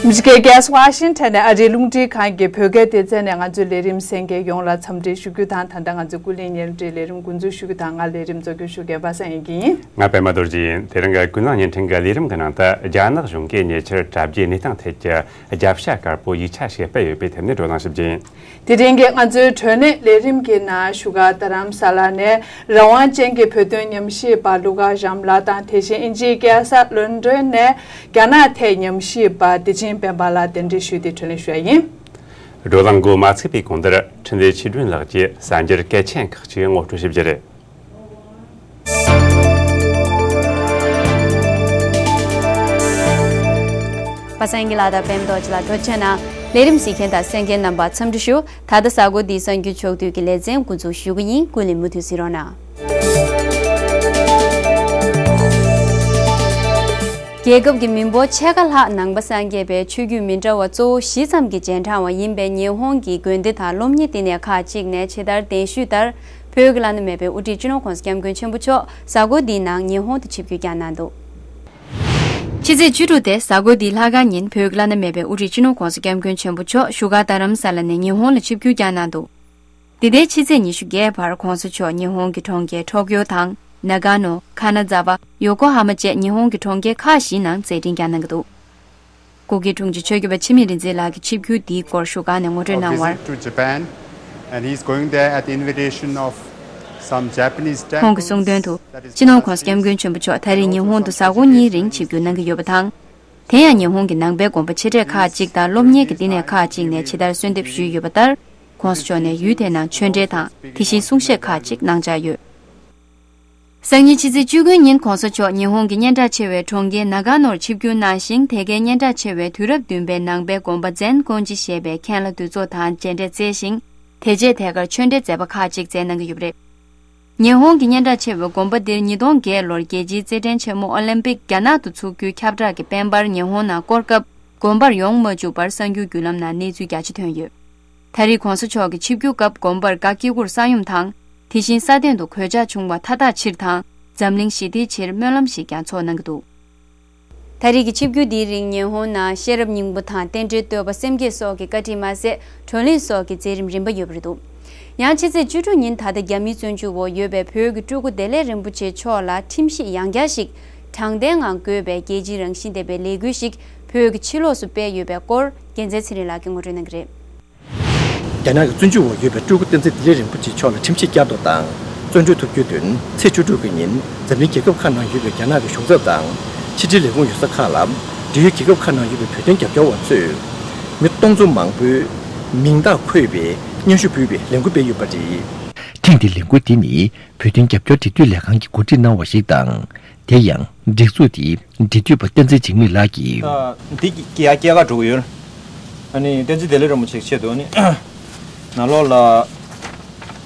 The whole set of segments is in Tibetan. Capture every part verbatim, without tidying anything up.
ཨ་མི་རི་ཀའི་རྒྱལ་ས་ཝ་ཤིང་ཊོན་ནས་ཨ་རིའི་རླུང་འཕྲིན་ཁང་གི་བོད་སྐད་སྡེ་ཚན་ནས་ང་ཚོའི་ལས་རིམ་གསན་མཁན་ཡོངས་ལ་འཚམས་འདྲི་ཞུ་རྒྱུ་དང་། ད་ལྟ་ང་ཚོའི་ཀུན་གླེང་ཉིན་རེའི་ལས་རིམ་འགོ་འཛུགས་ཞུ་རྒྱུ་དང་། ང་ལས་རིམ་གཙོ་སྐྱོང་ཞུ་མཁན་པ་སངས་དབྱངས་སྐྱིད་ཡིན། ང་པད་མ་རྡོ་རྗེ་ཡིན། དེ་རིང་གི་ཀུན་གླེང་ཉིན་རེའི་ལས་རིམ་གྱི་ནང་དུ་རྒྱ་ནག་གཞུང་གིས་ཉེ་ཆར་དྲ་རྒྱའི་གནས་སྟངས་ཐད་ཀྱི་རྒྱབ་ཤ་དཀར་པོ་ཡིག་ཆ་ཞིག་སྤེལ་ཡོད་པའི་ཐད་ནས་བགྲོ་གླེང་ཞུ་རྒྱུ་ཡིན། དེ་རིང་གི་ང་ཚོའི་བགྲོ་གླེང་ལས་རིམ་གྱི་ནང་བཞུགས་སྒར་རྡ་རམ་ས་ལ་ནས་རང་དབང་ཅན་གྱི་བོད་དོན་ཉམས་ཞིབ་པ་ཀླུ་མཁར་བྱམས་ལགས་དང་། དེ་བཞིན་དབྱིན་ཇིའི་རྒྱལ་ས་ལོན་ཌོན་ནས་རྒྱ་ནག་ཐད་ཉམས་ཞིབ་པ་བདེ་ཆེན་སྤེན་པ་ལགས་གདན་འདྲེན་ཞུས་ཏེ་བགྲོ་གླེང་ཞུ་བ་ཡིན། བགྲོ་གླེང་འགོ་མ་ཚུགས་པའི་གོང་དུ་འཕྲིན་ལས་ཆོས་སྒྲོན་ལགས་ཀྱིས་གསར་འགྱུར་གལ་ཆེན་ཁག་ཅིག་ངོ་སྤྲོད་ཞུ་རྒྱུ་རེད། པ་སངས་དབྱངས་སྐྱིད་ལགས་དང་པད་མ་རྡོ་རྗེ་ལགས་ཐུགས་རྗེ་གནང་། ལས་རིམ་གཟིགས་མཁན་དང་གསན་མཁན་རྣམ་པ་འཚམས་འདྲི་ཞུ། ད་ལྟ་གཟའ་འཁོར་འདིའི་གསར་འགྱུར་ཕྱོགས་བསྡུས་ཀྱི་ལེ་ཚན་འགོ་འཛུགས་ཞུ་གི་ཡིན། ཀུན་གླེང་མུ་མཐུད་གཟིགས་རོགས་གནང་། རྒྱལ་ཁབ་ཀྱི་མི་འབོར་ཕྱེད་ཀ་ལྷག་ནང་པ་སངས་རྒྱས་པའི་ཆོས་བརྒྱུད་མི་འདྲ་བ་གཙོ་བོ་བཞི་ཙམ་གྱི་རྗེས་འབྲང་བ་ཡིན་པའི་ཉི་ཧོང་གི་དགོན་སྡེ་དང་སློབ་གཉེར་བསྟི་གནས་ཁག་ཅིག་ནས་ཕྱི་ཟླར་གདན་ཞུས་ལྟར། བོད་ཀྱི་བླ་ན་མེད་པའི་དབུ་ཁྲིད་སྤྱི་ནོར་༸གོང་ས་༸སྐྱབས་མགོན་ཆེན་པོ་མཆོག་གཟའ་འཁོར་འདིའི་ནང་ཉི་ཧོང་དུ་ཆིབས་བསྒྱུར་བསྐྱངས་གནང་འདུག་ཕྱི་ཚེས་བཅུ་དྲུག་སྟེ་གཟའ་འཁོར་འདིའི་ལྷག་དཀར་ཉིན་བོད་ཀྱི་བླ་ན་མེད་པའི་དབུ་ཁྲིད་སྤྱི་ནོར་༸གོང་ས་༸སྐྱབས་མགོན་ཆེན་པོ་མཆོག་བཞུགས་སྒར་རྡ་རམ་ས་ལ་ནས་ཉི་ཧོང་ལ་ཆིབས་བསྒྱུར་བསྐྱངས་གནང་འདུག་འདི་ཟླའི་ཕྱི་ཚེས་ཉི་ཤུ་བརྒྱད་བར་༸གོང་ས་མཆོག་ཉི་ཧོང་གི་གྲོང་ཁྱེར་ཊོ་ཀིའོ་དང་། ནཱ་ག་ནོ། ཁ་ན་ཛ་ཝ། ཡོ་ཀོ་ཧ་མ་བཅས་ཉི་ཧོང་གི་གྲོང་ཁྱེར་ཁག་བཞིའི་ནང་མཛད་འཕྲིན་བསྐྱངས་གནང་གི་འདུག་སྐུ་སྒེར་དྲུང་ཆེ་ཆོས་རྒྱལ་བ་འཆི་མེད་རིག་འཛིན་ལགས་ཀྱི་ཆིབས་བསྒྱུར་འདིའི་སྐོར་བཞུགས་སྒར་ནས་ངོ་སྤྲོད་གནང་བར། Visit to Japan, and he is going there at the invitation of some Japanese temples. ཁོང་གིས་གསུངས་དོན་དུ། སྤྱི་ནོར་༸གོང་ས་༸སྐྱབས་མགོན་ཆེན་པོ་མཆོག་ད་རེས་ཉི་ཧོང་དུ་གཟའ་འཁོར་གཉིས་རིང་ཆིབས་བསྒྱུར་གནང་གི་ཡོད་པ་དང་། དེ་ཡང་ཉི་ཧོང་གི་ནང་པའི་དགོན་པ་ཆེ་གྲས་ཁག་ཅིག་དང་སློབ་གཉེར་གྱི་བསྟི་གནས་ཁག་ཅིག་ནས་ཕྱི་ཟླར་གསོལ་འདེབས་ཞུས་ཡོད་པ་ལྟར། ༸གོང་ས་མཆོག་ནས་ཡུལ་དེའི་ནང་ཆོས་འབྲེལ་དང་དེ་བཞིན་གསུང་བཤད་ཁག་ཅིག་གནང་འཆར་ཡོད། སང་ཉིན་ཕྱི་ཚེས་བཅུ་དགུ་ཉིན་༸གོང་ས་མཆོག་ཉི་ཧོང་གི་སྙན་གྲགས་ཆེ་བའི་གྲོང་ཁྱེར་ནཱ་ག་ནོར་ཆིབས་བསྒྱུར་གནང་ཞིང་། དེ་གའི་སྙན་གྲགས་ཆེ་བའི་དུས་རབས་བདུན་པའི་ནང་པའི་དགོན་པ་ཛན་ཀོན་ཇི་ཞེས་པའི་མཁན་བླ་འདུས་ཚོགས་དང་མཇལ་འཕྲད་མཛད་ཞིང་། དེ་རྗེས་ཐད་ཀར་ཆོས་འབྲེལ་མཛད་པ་ཁག་ཅིག་མཛད་གནང་གི་ཡོད་པ་རེད། ཉི་ཧོང་གི་སྙན་གྲགས་ཆེ་བའི་དགོན་པ་འདིར་ཉིས་སྟོང་བརྒྱད་ལོར་རྒྱལ་སྤྱིའི་རྩེད་འགྲན་ཆེན་མོ་ཨོ་ལིམ་པིག་རྒྱ་ནག་ཏུ་འཚོགས་རྒྱུའི་ཁྱབ་བསྒྲགས་ཀྱི་དཔལ་འབར་ཉི་ཧོང་ནང་བསྐོར་སྐབས། དགོན་པར་ཡོང་མ་བཅུག་པར་གསར་འགྱུར་བརྒྱུད་ལམ་ནང་གནས་ཚུལ་རྒྱ་ཆེ་ཐོན་ཡོད། ད་རེས་༸གོང་ས་མཆོག་གི་ཆིབས་བསྒྱུར་སྐབས་དགོན་པར་དགའ་སྐྱིད་སྐུར་ས་ཡོམ་དང་། དེ་བཞིན་ས་སྟེང་དུ་གོད་ཆག་བྱུང་བ་མཐའ་དག་ཕྱིར་དང་། འཛམ་གླིང་ཞི་བདེའི་ཕྱིར་སྨོན་ལམ་ཞིག་ཀྱང་ཚོགས་གནང་གི་འདུག་ད་རེས་ཀྱི་ཆིབས་བསྒྱུར་འདིའི་རིང་ཉི་ཧོང་ནང་ཤེས་རབ་སྙིང་པོ་དང་རྟེན་འབྲེལ་བསྟོད་པ་སེམས་བསྐྱེད་སོགས་ཀྱི་བཀའ་ཁྲིད་མ་ཟད། བགྲོ་གླེང་སོགས་ཀྱི་མཛད་རིམ་རིམ་པ་ཡོད་པ་རེད་འདུག་ཡང་ཕྱི་ཚེས་བཅུ་དྲུག་ཉིན་ད་ལྟ་རྒྱ་མིའི་བཙོན་འཇུག་འོག་ཡོད་པའི་བོད་ཀྱི་སྤྲུལ་སྐུ་བདེ་ལེགས་རིན་པོ་ཆེ་མཆོག་ལ་ཁྲིམས་གཞི་ཡང་བསྐྱར་ཞིག་དྲང་བདེན་ངང་དགོས་པའི་རྒྱལ་སྤྱིའི་རང་བཞིན་ལྡན་པའི་ལས་འགུལ་ཞིག་བོད་ཀྱི་ཕྱི་ལོགས་སུ་སྤེལ་ཡོད་པའི་སྐོར་རྒྱལ་མཚན་ཚེ་རིང་ལགས་ཀྱིས་ངོ་སྤྲོད་གནང་གི་རེད། རྒྱ་ནག་གི་བཙོན་འཇུག་འོག་ཡོད་པའི་སྤྲུལ་སྐུ་བསྟན་འཛིན་བདེ་ལེགས་རིན་པོ་ཆེ་མཆོག་ལ་ཁྲིམས་ཞིབ་བསྐྱར་གཏོང་དང་། བཙོན་གྲོལ་ཐོབ་རྒྱུའི་དོན་ཚེས་བཅུ་དྲུག་གི་ཉིན་འཛམ་གླིང་རྒྱལ་ཁབ་ཁག་ནང་ཡོད་པའི་རྒྱ་ནག་གི་གཞུང་ཚབ་དང་། ཕྱི་དྲིལ་ལས་ཁུངས་ཡོད་ས་ཁག་ལ་འབྲེལ་ཡོད་རྒྱལ་ཁབ་ཁག་ནང་ཡོད་པའི་བོད་དོན་རྒྱབ་སྐྱོར་བ་ཚོས་མི་སྟོང་ཚོ་མང་པོའི་མིང་རྟགས་འཁོད་པའི་སྙན་ཞུ་ཕུལ་བའི་ལས་འགུལ་སྤེལ་ཡོད་པ་རེད། ཐེངས་འདིའི་ལས་འགུལ་འདི་ནི་བོད་དོན་རྒྱབ་སྐྱོར་འབྲེལ་མཐུད་ལས་ཁང་གིས་གོ་སྒྲིག་གནང་བ་ཞིག་དང་། དེ་ཡང་སྒྲིག་འཛུགས་དེའི་འབྲེལ་མཐུད་པ་བསྟན་འཛིན་འཇིགས་མེད་ལགས་ཀྱིས། ད་འདི་གི་ཡ་སྐྱེལ་ག་འགྲོ་གི་ཡོད། ཨ་ནི་བསྟན་འཛིན་བདེ་ལེགས་རིན་པོ་ཆེ་གི་ཆེད་དུ་ཨ་ནི་ནང་ལོགས་ལ་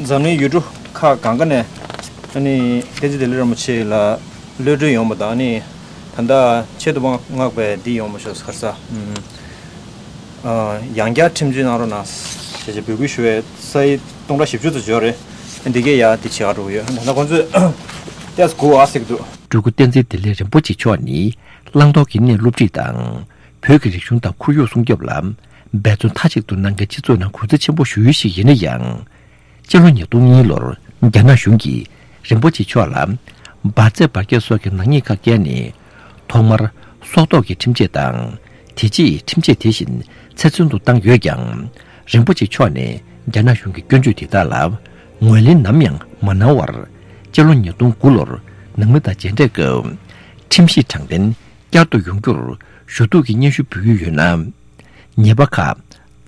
འཛམ་གླིང་ཡུལ་གྲུ་ཁག་གང་ག་ནས་ཨ་ནི་བསྟན་འཛིན་བདེ་ལེགས་རིན་པོ་ཆེ་ལ་གློད་གྲོལ་ཡོང་བ་དང་། ཨ་ནི་ད་ལྟ་ཆེད་དུ་མངགས་པའི་འདི་ཡོང་བ་ཤོག་ཁར་ས། ཡང་བསྐྱར་ཁྲིམས་གཅོད་གནང་རོགས་གནང་ཞེས་བྱས་འབོད་སྐུལ་ཞུ་བའི་ས་ཡིག་སྟོང་ཕྲག་བཞི་བཅུ་ཙམ་འབྱོར་རེད། འདི་གས་ཡ་འདི་བྱེད་ག་འགྲོ་གི་ཡོད། ད་ལྟ་ཁོང་ཚོས་ཏེས་གུ་ཨ་ཟེར་གི་འདུག་སྤྲུལ་སྐུ་བསྟན་འཛིན་བདེ་ལེགས་རིན་པོ་ཆེ་མཆོག་ནི་བླང་དོར་གྱི་གནས་སློབ་ཁྲིད་དང་། བོད་ཀྱི་རིག་གཞུང་དང་ཁོར་ཡུག་སྲུང་སྐྱོབ་ལ་འབད་བརྩོན་མཐའ་གཅིག་ཏུ་གནང་མཁན་སྤྱི་ཚོགས་ནང་གུས་བརྩི་ཆེན་པོ་ཞུ་ཡུལ་ཞིག་ཡིན་ན་ཡང་། སྤྱི་ལོ་ཉིས་སྟོང་གཉིས་ལོར་རྒྱ་ནག་གཞུང་གིས་རིན་པོ་ཆེ་མཆོག་ལ་འབར་རྫས་འབར་གས་སོགས་ཀྱི་ནག་ཉེས་ཁག་བཀལ་ནས། ཐོག་མར་སྲོག་ཐོག་གི་ཁྲིམས་ཆད་དང་། དེ་རྗེས་ཁྲིམས་ཆད་དེ་བཞིན་ཚེ་བཙོན་དུ་བཏང་ཡོད་ཀྱང་། རིན་པོ་ཆེ་མཆོག་ནས་རྒྱ་ནག་གཞུང་གི་སྐྱོན་བརྗོད་དེ་དག་ལ་ངོས་ལེན་ནམ་ཡང་མ་གནང་བར། སྤྱི་ལོ་ཉིས་སྟོང་དགུ་ལོར་ནང་མི་དང་མཇལ་འཕྲད་སྐབས། ཁྲིམས་གཞི་དྲང་བདེན་བསྐྱར་དུ་ཡོང་རྒྱུར་ཞུ་གཏུག་གི་སྙན་ཞུ་འབུལ་གྱི་ཡོད་ན། ཉེས་པ་ཁག་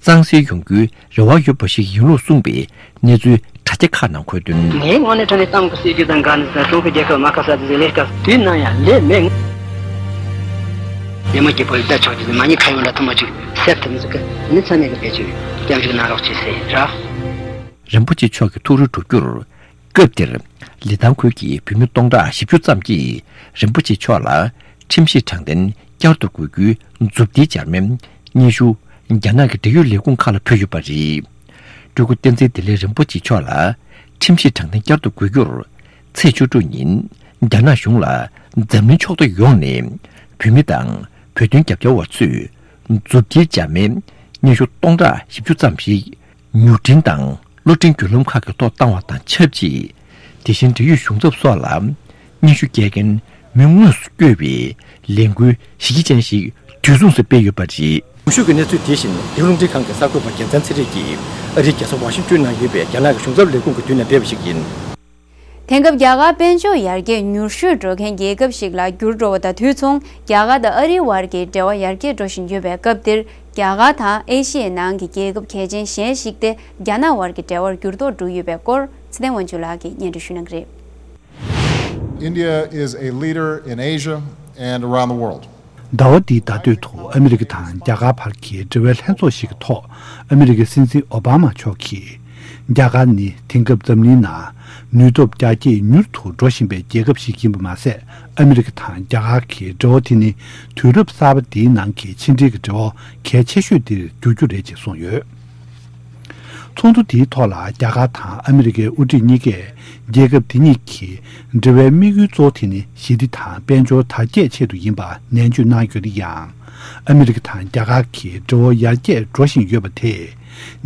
གཙང་སེལ་ཡོང་རྒྱུའི་རེ་བ་ཡོད་པ་ཞིག་ཡིན་ལུགས་གསུངས་པའི་གནས་ཚུལ་དྲ་རྒྱ་ཁག་ནང་འཁོད་དོན། ངའི་ངོས་ནས་དྲང་ནས་གཏམ་གྱི་སྲིད་ཇུས་དང་འགལ་ནས་ཀྲུང་གོའི་རྒྱལ་ཁབ་མ་ཁ་ས་ཙི་ལས་ཀ་དུས་ནམ་ཡང་ལས་མེད། རྒྱལ་མོ་སྐྱིད་པོ་ཡི་ད་ཆོག་གི་མ་ཉེས་ཁ་ཡོང་འདྲ་ཐུབ་མ་བཅུག་སེབ་ཐུབ་མི་ཟིག་གི་ནི་ཚ་མེད་གི་བེད་སྤྱོད་སྐྱབས་འཇུག་གནང་རོགས་བྱེད་ཟེར་ར། རིན་པོ་ཆེ་མཆོག་གི་ཐུགས་རེ་སྒྲུབ་རྒྱུར། སྐབས་དེར་ལི་ཐང་ཁུལ་གྱི་བོད་མི་སྟོང་ཕྲག་བཞི་བཅུ་ཙམ་གྱིས་རིན་པོ་ཆེ་མཆོག་ལ་ཁྲིམས་གཞི་དྲང་བདེན་བསྐྱར་དུ་དགོས་རྒྱུའི་མཛུབ་ཐེལ་སྦྱར་མའི་སྙན་ཞུ་རྒྱ་ནག་གི་འབྲེལ་ཡོད་ལས་ཁུངས་ཁག་ལ་ཕུལ་ཡོད་པ་རེད། སྤྲུལ་སྐུ་བསྟན་འཛིན་བདེ་ལེགས་རིན་པོ་ཆེ་མཆོག་ལ་ཁྲིམས་གཞི་དྲང་བདེན་བསྐྱར་དུ་དགོས་རྒྱུར། ཚེས་བཅུ་དྲུག་ཉིན་རྒྱ་ནག་གཞུང་ལ་འཛམ་གླིང་ཕྱོགས་མཐའ་ཡོངས་ནས་བོད་མི་དང་བོད་དོན་རྒྱབ་སྐྱོར་བ་ཚོས། མཛུབ་ཐེལ་འཇགས་མིན་སྙན་ཞུ་སྟོང་ཕྲག་བཞི་བཅུ་ཙམ་ཞིག་མྱུར་འཕྲིན་དང་གློག་འཕྲིན་བརྒྱུད་ལམ་ཁག་གི་ཐོག་བཏང་བ་དང་ཆབས་ཅིག་དེ་བཞིན་འབྲེལ་ཡོད་གཞུང་ཚབ་སོགས་ལ་སྙན་ཞུ་སྐྱེལ་མཁན་མི་དངོས་སུ་བསྐྱོད་པའི་ལས་འགུལ་གཞི་རྒྱ་ཅན་ཞིག་དུས་མཚུངས་སུ་སྤེལ་ཡོད་པ་རེད། ངོ་བཤུས་ཀྱི་གནས་ཚུལ་དེ་བཞིན་འདི་ག་རླུང་འཕྲིན་ཁང་གི་གསར་འགོད་པ་རྒྱལ་མཚན་ཚེ་རིང་གིས་ཨ་རིའི་རྒྱལ་ས་ཝ་ཤིང་ཏོན་ན་ཡོད་པའི་རྒྱ་ནག་གི་གཞུང་ཚབ་ལས་ཁུངས་ཀྱི་མདུན་ནས་སྤེལ་བ་ཞིག་ཡིན། དེང་སྐབས་རྒྱ་གར་དཔལ་འབྱོར་ཡར་རྒྱས་མྱུར་ཤོས་འགྲོ་མཁན་རྒྱལ་ཁབ་ཞིག་ལ་འགྱུར་འགྲོ་བ་དང་དུས་མཚུངས་རྒྱ་གར་དང་ཨ་རིའི་བར་གྱི་འབྲེལ་བ་ཡར་རྒྱས་འགྲོ་བཞིན་ཡོད་པའི་སྐབས་འདིར། རྒྱ་གར་དང་ཨེ་ཤི་ཡའི་ནང་གི་རྒྱལ་ཁབ་གལ་ཆེན་གཞན་ཞིག་སྟེ་རྒྱ་ནག་བར་གྱི་འབྲེལ་བར་འགྱུར་ལྡོག་འགྲོ་ཡོད་པའི་སྐོར་ཚེ་བརྟན་དབང་ཕྱུག་ལགས་ཀྱིས་སྙན་སྒྲོན་ཞུ་གནང་གི་རེད། India is a leader in Asia and around the world. ཟླ་བ་འདིའི་ཟླ་སྟོད་དུ་ཨ་མི་རི་ཀ་དང་རྒྱ་གར་བར་གྱི་འབྲེལ་བའི་ལྷན་ཚོགས་ཤིག་གི་ཐོག་ཨ་མི་རི་ཀའི་སྲིད་འཛིན་ཨོ་བྷ་མ་མཆོག་གིས། རྒྱ་གར་ནི་དེང་སྐབས་འཛམ་གླིང་ནང་ནུས་སྟོབས་རྒྱ་སྐྱེད་མྱུར་དུ་འགྲོ་བཞིན་པའི་རྒྱལ་ཁབ་ཞིག་ཡིན་པ་མ་ཟད། ཨ་མི་རི་ཀ་དང་རྒྱ་གར་གྱི་འབྲེལ་བ་དེ་ནི་དུས་རབས་གསར་པ་འདིའི་ནང་གི་ཕྱི་འབྲེལ་གྱི་འབྲེལ་བ་གལ་ཆེ་ཤོས་དེར་འགྱུར་རྒྱུ་རེད་ཅེས་གསུངས་ཡོད། ཚོགས་འདུ་དེའི་ཐོག་ལ་རྒྱ་གར་དང་ཨ་མི་རི་ཀའི་དབུ་ཁྲིད་གཉིས་ཀས་རྒྱལ་ཁབ་དེ་གཉིས་ཀྱི་འབྲེལ་བའི་དམིགས་ཡུལ་གཙོ་བོ་དེ་ནི་ཞི་བདེ་དང་དཔལ་འབྱོར་དར་རྒྱས་ཆེད་དུ་ཡིན་པ་ནན་བརྗོད་གནང་ཡོད་ན་ཡང་། ཨ་མི་རི་ཀ་དང་རྒྱ་གར་གྱི་འབྲེལ་བ་ཡར་རྒྱས་འགྲོ་བཞིན་ཡོད་པ་དེས་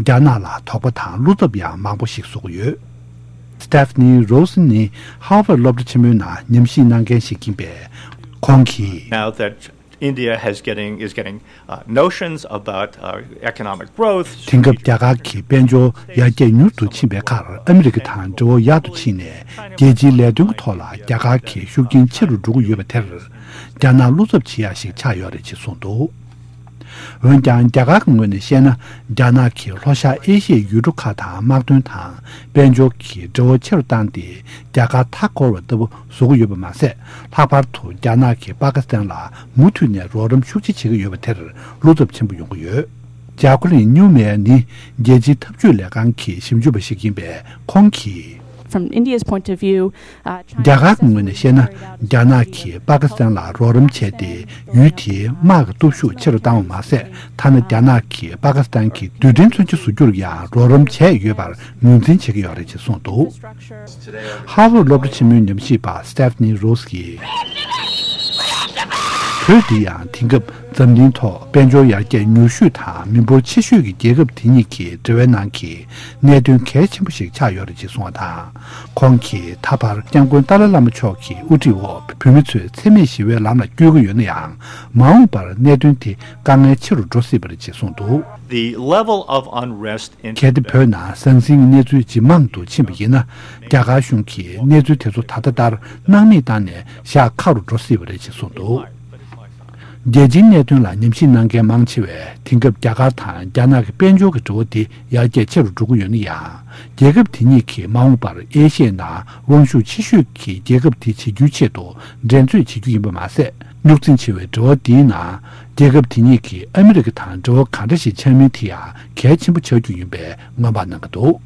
རྒྱ་ནག་ལ་དོགས་པ་དང་བློ་འཚབ་ཡང་མང་པོ་ཞིག་བཟོ་གི་ཡོད། Stephanie Rosen ནི་Harvard སློབ་གྲྭ་ཆེན་མོའི་ནང་ཉམས་ཞིབ་གནང་མཁན་ཞིག་ཡིན་པས། ཁོང་གིས། Now that India has getting is getting uh, notions about uh, economic growth. དེང་སྐབས་རྒྱ་གར་གྱི་དཔལ་འབྱོར་ཡར་རྒྱས་མྱུར་དུ་ཕྱིན་པའི་ཁར་ཨ་མི་རི་ཀ་དང་འབྲེལ་བ་ཡག་ཏུ་ཕྱིན་ནས་རྒྱལ་སྤྱིའི་ལས་དོན་གྱི་ཐོག་ལ་རྒྱ་གར་གྱི་ཤུགས་རྐྱེན་ཆེ་རུ་འགྲོ་གི་ཡོད་པ་དེར་རྒྱ་ནག་བློ་འཚབ་བྱེད་ཡག་ཞིག་ཆགས་ཡོད་རེད་ཅེས་གསུངས་འདུག་འོན་ཀྱང་རྒྱ་གར་གྱི་ངོས་ནས་བཤད་ན། རྒྱ་ནག་གིས་ལྷོ་ཤར་ཨེ་ཤི་ཡའི་ཡུལ་གྲུ་ཁག་དང་དམག་དོན་དང་དཔལ་འབྱོར་གྱི་འབྲེལ་བ་ཆེ་རུ་བཏང་སྟེ། རྒྱ་གར་མཐའ་བསྐོར་བ་ལྟ་བུ་བཟོ་གི་ཡོད་པ་མ་ཟད། ལྷག་པར་དུ་རྒྱ་ནག་གིས་པ་ཀི་སི་ཐན་ལ་མུ་མཐུད་ནས་རོགས་རམ་ཤུགས་ཆེ་བྱེད་ཀྱི་ཡོད་པ་དེར་བློ་འཚབ་ཆེན་པོ་ཡོང་གི་ཡོད། ཇཱ་ཀུ་ལིན་ཉུ་མེ་ནི་རྒྱལ་སྤྱིའི་འཐབ་ཇུས་ལས་ཁང་གི་ཞིབ་འཇུག་པ་ཞིག་ཡིན་པས། ཁོང་གིས། From India's point of view, uh, China རྒྱ་གར་གྱི་ངོས་ནས་བཤད་ན། རྒྱ་ནག་གིས་པ་ཀི་སི་ཐན་ལ་རོགས་རམ་བྱས་ཏེ། ཡུལ་དེའི་དམག་གི་སྟོབས་ཤུགས་ཆེ་རུ་བཏང་བ་མ་ཟད། ཐ་ན་རྒྱ་ནག་གིས་པ་ཀི་སི་ཐན་གྱི་རྡུལ་ཕྲན་མཚོན་ཆ་བཟོ་རྒྱུར་ཡང་རོགས་རམ་བྱས་ཡོད་པར་ངོས་འཛིན་བྱེད་ཀྱི་ཡོད་རེད་ཅེས་གསུངས་འདུག་ཧར་ཝརཌ་སློབ་གྲྭ་ཆེན་མོའི་ཉམས་ཞིབ་པ་Stephanie Rosen གྱིས། བོད་འདི་ཡང་དེང་སྐབས་འཛམ་གླིང་ཐོག་དཔལ་འབྱོར་ཡར་རྒྱས་མྱུར་ཤོས་དང་མི་འབོར་ཆེ་ཤོས་ཀྱི་རྒྱལ་ཁབ་དེ་གཉིས་ཀྱི་འབྲེལ་བའི་ནང་གི་གནད་དོན་གལ་ཆེན་པོ་ཞིག་ཆགས་ཡོད་རེད་ཅེས་གསུངས་པ་དང་། ཁོང་གིས་ད་བར་སྐྱབས་མགོན་ཏཱ་ལའི་བླ་མ་མཆོག་གི་དབུ་ཁྲིད་འོག་བོད་མི་ཚོས་འཚེ་མེད་ཞི་བའི་ལམ་ལ་བསྐྱོད་ཀྱི་ཡོད་ན་ཡང་། མ་འོངས་པར་གནད་དོན་དེ་དཀའ་ངལ་ཆེ་རུ་འགྲོ་སྲིད་པ་རེད་ཅེས་གསུངས་འདུག The level of unrest in གལ་ཏེ་བོད་ནང་ཟང་ཟིང་གི་གནས་ཚུལ་ཇེ་མང་དུ་ཕྱིན་པ་ཡིན་ན། རྒྱ་གར་གཞུང་གིས་གནས་ཚུལ་དེ་ཚོ་ད་ལྟ་ལྟར་སྣང་མེད་བཏང་ནས་བཞག་ཁག་རུ་འགྲོ་སྲིད་པ་རེད་ཅེས་གསུངས་འདུག་རྒྱལ་སྤྱིའི་གནད་དོན་ལ་ཉམས་ཞིབ་གནང་མཁན་མང་ཆེ་བས། དེང་སྐབས་རྒྱ་གར་དང་རྒྱ་ནག་གི་དཔལ་འབྱོར་གྱི་འབྲེལ་བ་དེ་ཡར་རྒྱས་ཆེ་རུ་འགྲོ་གི་ཡོད་ན་ཡང་། རྒྱལ་ཁབ་དེ་གཉིས་ཀྱིས་མ་འོངས་པར་ཨེ་ཤི་ཡའི་ནང་དབང་ཤུགས་ཆེ་ཤོས་ཀྱི་རྒྱལ་ཁབ་དེ་བྱེད་རྒྱུའི་ཆེད་དུ་འགྲན་རྩོད་བྱེད་རྒྱུ་ཡིན་པ་མ་ཟད། རྙོག་འཛིང་ཆེ་བའི་འབྲེལ་བ་འདིའི་ནང་། རྒྱལ་ཁབ་དེ་གཉིས་ཀྱིས་ཨ་མི་རི་ཀ་དང་འབྲེལ་བ་གང་འདྲ་ཞིག་འཆང་མིན་དེ་ཡང་གལ་ཆེན་པོ་ཆགས་རྒྱུ་ཡིན་པའི་སྔོན་དཔག་གནང་གི་འདུག